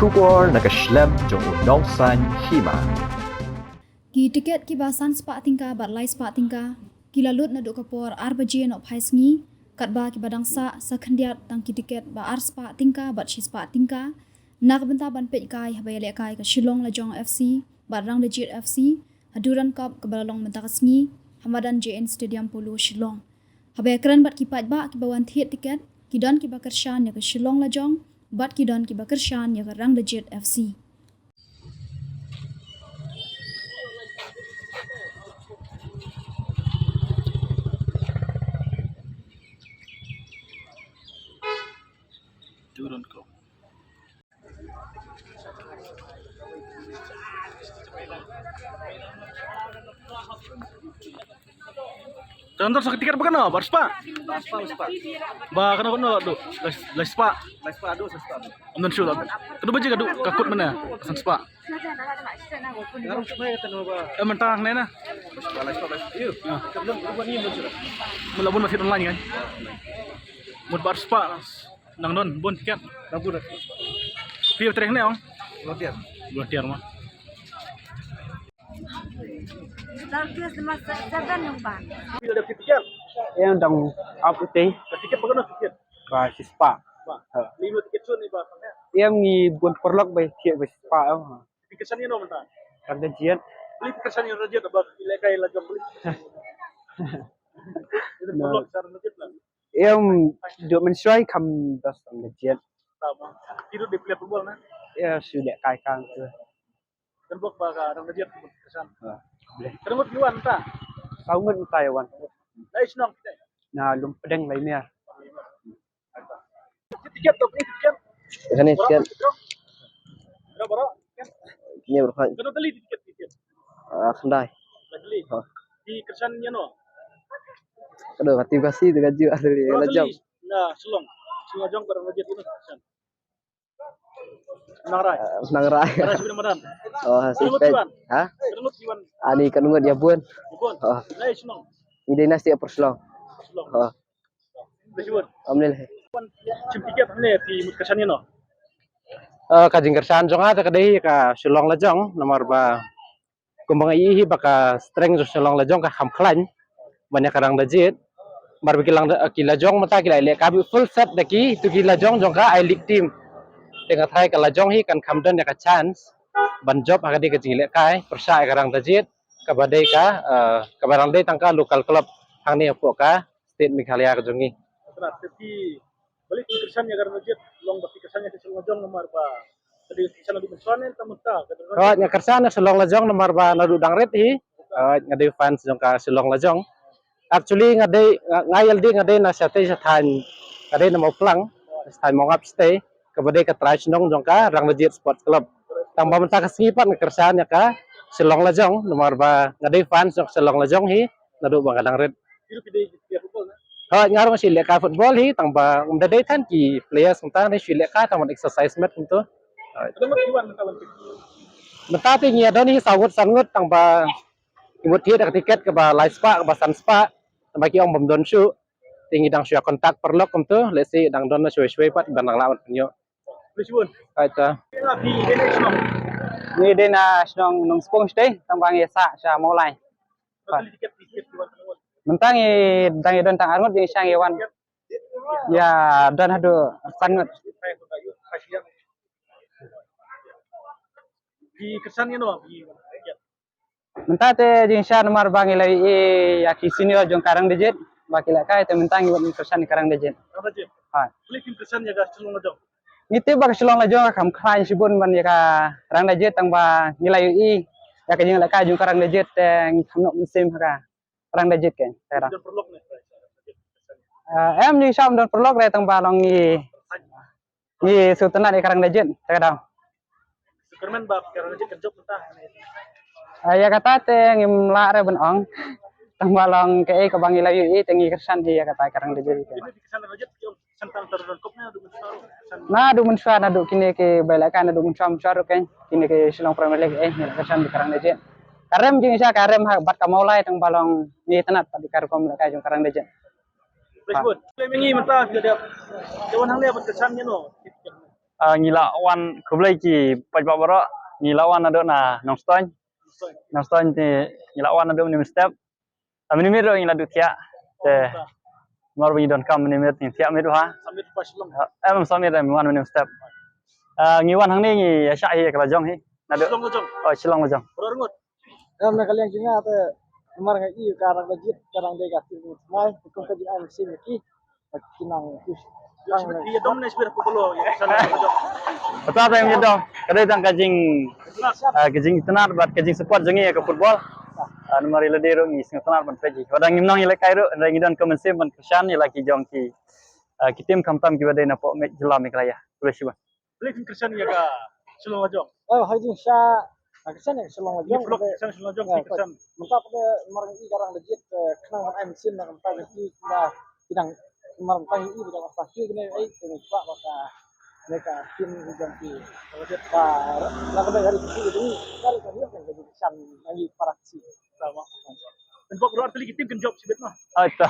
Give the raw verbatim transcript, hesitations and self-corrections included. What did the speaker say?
Khubor na ka shlem jong u nongsan hima. Ki tiket kiba san spah tyngka bad lai spah tyngka ki la lut naduh ka por ar baje nohphai sngi, katba kiba dang sah sa khyndiat tang ki tiket ba ar spah tyngka bad shi spah tyngka, na ka bynta ban peit kai haba ïalehkai ka Shillong Lajong F C bad Rangdajied F C ha Durand Cup kaba la long mynta ka sngi ha madan J N Stadium Polo, Shillong. Haba ïakren bad ki paidbah kiba wan thied tiket, ki don kiba kyrshan ïa ka Shillong Lajong bad ki don kiba kyrshan ïa ka Rangdajied F C. Durand Cup. Tang tar sa ka tiket ba kano, bar spah? Bar spah, bar spah. Ba kano kano la du, lai, lai spah. Lai spah du, lai spah du. Am don shu la du. Kano baje ka du, ka kut mana? San spah. Ngarung spah ka tano ba. Eh, mynta hangne na. Lai spah, lai spah. Yu. Ah. Ka don, ka don ni don shu. Mula bun masih online kan? Mut bar spah. Nang don bun tiket. Nang bun. Phi treh ne ong? Volunteer. Volunteer ma. Darkness mas seven nang ban. Phi da tiket. Em dang up te. Tiket ba kano tiket? Ba shi spah. Ba. Ha. Ni lo tiket sun ni ba. Em ngi bun paralok ba tiket ba shi spah. Phi kyrshan ïano mynta? Rangdajied. Phi kyrshan ïano Rangdajied ba ïalehkai Lajong beli. Itu paralok sa Rangdajied lah. Em, duk mynshuwa kham da Rangdajied. Tama. Phi ruh dei player football na? Ïa, shu lehkai kang tu. Kan bok ba ka Rangdajied kyrshan. Ha. Boleh. Kano ngut ïa wan ta? Saw ngut mynta ïa wan. Lai shnong kita. Na Lumpdeng lai mia. Tiket tu, beli tiket. Kane tiket. Berapa, berapa? Kane berapa? Kano tali tiket, tiket? Ah, khyndai. Tali. Ha. Phi kyrshan ïano? Aduh, kati kasi tu kaju asli. Berapa Lajong. Tali? Na Shillong. Shillong Lajong barang Lajong tu kyrshan. Nangrai. Ah, Nangrai. Nangrai sibin madan. Oh, ha, kano ngut ïa wan? Ha? Kano ngut ïa wan? Ani kano ngut ïa bun. Ïa bun. Oh. Lai shnong. Ini nasi apa Shillong? Shillong. Oh. Amlil hai. Shim tiket hangne phi mut kyrshan ïano? Eh, ka jingkyrshan jong nga te ka dei ka Shillong Lajong, namar ba kumba nga ïohi hi ba ka strength jong Shillong Lajong ka kham khlaiñ ban ïa ka Rangdajied. Namar ba ki Lang, ki Lajong mynta ki la lehkai full set da ki, tu ki Lajong jong ka I-League team. Te nga tharai ka Lajong hi kan kham don ïa ka chance ban jop ha ka dei ka jinglehkai pyrshah ïa ka Rangdajied, kaba dei ka, eh, kaba dang dei tang ka local club hangne hapoh ka state Meghalaya ka jong ngi. Tara, te phi, balei phi kyrshan ïa ka Rangdajied, long ba phi kyrshan ïa ka Shillong Lajong namar ba ka dei kyrshan naduh mynshuwa ne tang mynta ka Rangdajied? Hooid, nga kyrshan ïa Shillong Lajong namar ba naduh dang rit hi. Hooid, nga dei fans jong ka Shillong Lajong. Actually nga dei, nga, nga ïa lade nga dei na shatei sha thaiñ, nga dei na Mawphlang, sha thaiñ Mawngap shatei, kaba dei ka trai shnong jong ka Rangdajied Sports Club. Tang ba mynta ka sngi pat nga kyrshan ïa ka Shillong Lajong namar ba nga dei fans jong ka Shillong Lajong hi naduh ba nga dang rit. Phi ruh phi dei player football na? Hooid, nga ruh nga shu lehkai football hi, tang ba ym da dei than ki players kumta, nga shu lehkai tang ban exercise mat kumto. Hooid. Kano ngut phi wan mynta ban peit? Mynta te ngi ïa don hi saw ngut san ngut, tang ba ngi mut thied da ka tiket kaba lai spah, kaba san spah, tang ba ki ong bym don shuh. Te ngi dang shu ïa contact paralok kumto, lehse dang don na shwei shwei pat ban dang lah ban pynïoh. Khublei shibun. Hooid ta. Phi dei na shnong? Ngi dei na shnong Nongspung shatei, tang ba ngi sah sha Mawlai. Mynta ngi dang ïa don tang ar ngut, jingshisha ngi wan ïa don haduh san ngut. Phi kyrshan ïano? Mynta te jingshisha namar ba ngi la ïohi ïa ki senior jong ka Rangdajied ba ki lehkai, te mynta ngi wan kyrshan ïa ka Rangdajied. Rangdajied? Ha. Balei phi kyrshan ïa ka Shillong Lajong? Ngi tip ba ka Shillong Lajong ka kham khlaiñ shibun ban ïa ka Rangdajied, tang ba ngi la ïohi ïa ka jinglehkai jong ka Rangdajied te ngi kham noh mynsiem ha ka Rangdajied kein. Te ka dang. Don paralok ne? Eh, em, jingshisha ym don paralok re, tang ba long ngi, ngi sngewtynnat ïa ka Rangdajied te ka dang. Kyrmen ba ka Rangdajied kan jop mynta? Ah, ïa kata te ngim lah re ban ong. Tang ba long kaei kaba ngi la ïohi te ngi kyrshan hi ïa kata ka Rangdajied. Kine ki kyrshan Rangdajied ki ong kyrshan tang tang Durand Cup ne naduh mynshuwa ruh? Naduh mynshuwa, naduh kine kiba lehkai naduh mynshuwa mynshuwa ruh kein. Kine ki Shillong Premier League, eh, ngi la kyrshan ïa ka Rangdajied. Ka rem jingshisha ka rem ha bad ka Mawlai, tang ba long ngi tynnat pat ïa ka rukom lehkai jong ka Rangdajied. Khublei shibun. Khublei mynta phi dep. Te wan hangne ban kyrshan ïano? Ah, ngi la wan khublei ki paidbah baroh, ngi la wan naduh na Nongstoiñ. Nongstoiñ te ngi la wan naduh mynne mynstep. Ah, mynne miet ruh ngi la duh thiah. Te namar ba ngi donkam mynne miet ngi thiah miet bha. Em, em, sa miet em wan mynne mynstep. Ah, ngi wan hangne ngi ïa shah hi ïa ka la jong hi. Naduh Shillong la jong. Oh, Shillong la jong. Em, na ka liang jong nga te namar nga i ka rang da jied, ka rang dei ka tim smai, te kum ka jing ai mynsiem ïa ki. Ki nang push. Ïa dom ne shibit ko bolo ïa ka Shillong la jong. Kata te ïa dom. Ka dei tang ka jing, ah, ka jingitynnad bad ka jingsupport jong ngi ïa ka football. Ah, namar ïa lade ruh ngi sngewtynnad ban peit hi. Wat la ngim nang ïalehkai ruh, hynrei ngi don ka mynsiem ban kyrshan ïa la ki jong ki, ah, ki tim khamtam kiba dei napoh Meghalaya jylla Meghalaya. Khublei shibun. Balei phin kyrshan ïa ka Shillong la jong? Oh, ha jingshah, ha kyrshan ïa ka Shillong la jong. Kyrshan Shillong la jong, eh, kyrshan. Mynta pat namar ngi i ka rang da jied, eh, khnang ban ai mynsiem na ka bynta jong ki, ki dang, ki dang namar mynta ngi i ba ka bynta ki kine, eh, kine ba, ba ka, ne ka tim ki jong ki. Ba, na ka bynta jong ki, ki dang, ka ri ka ri ka jong ki kyrshan na ngi para Khasi. Sama. Pynbok ruh ar tylli ki tim kin jop shibit noh. Ai ta.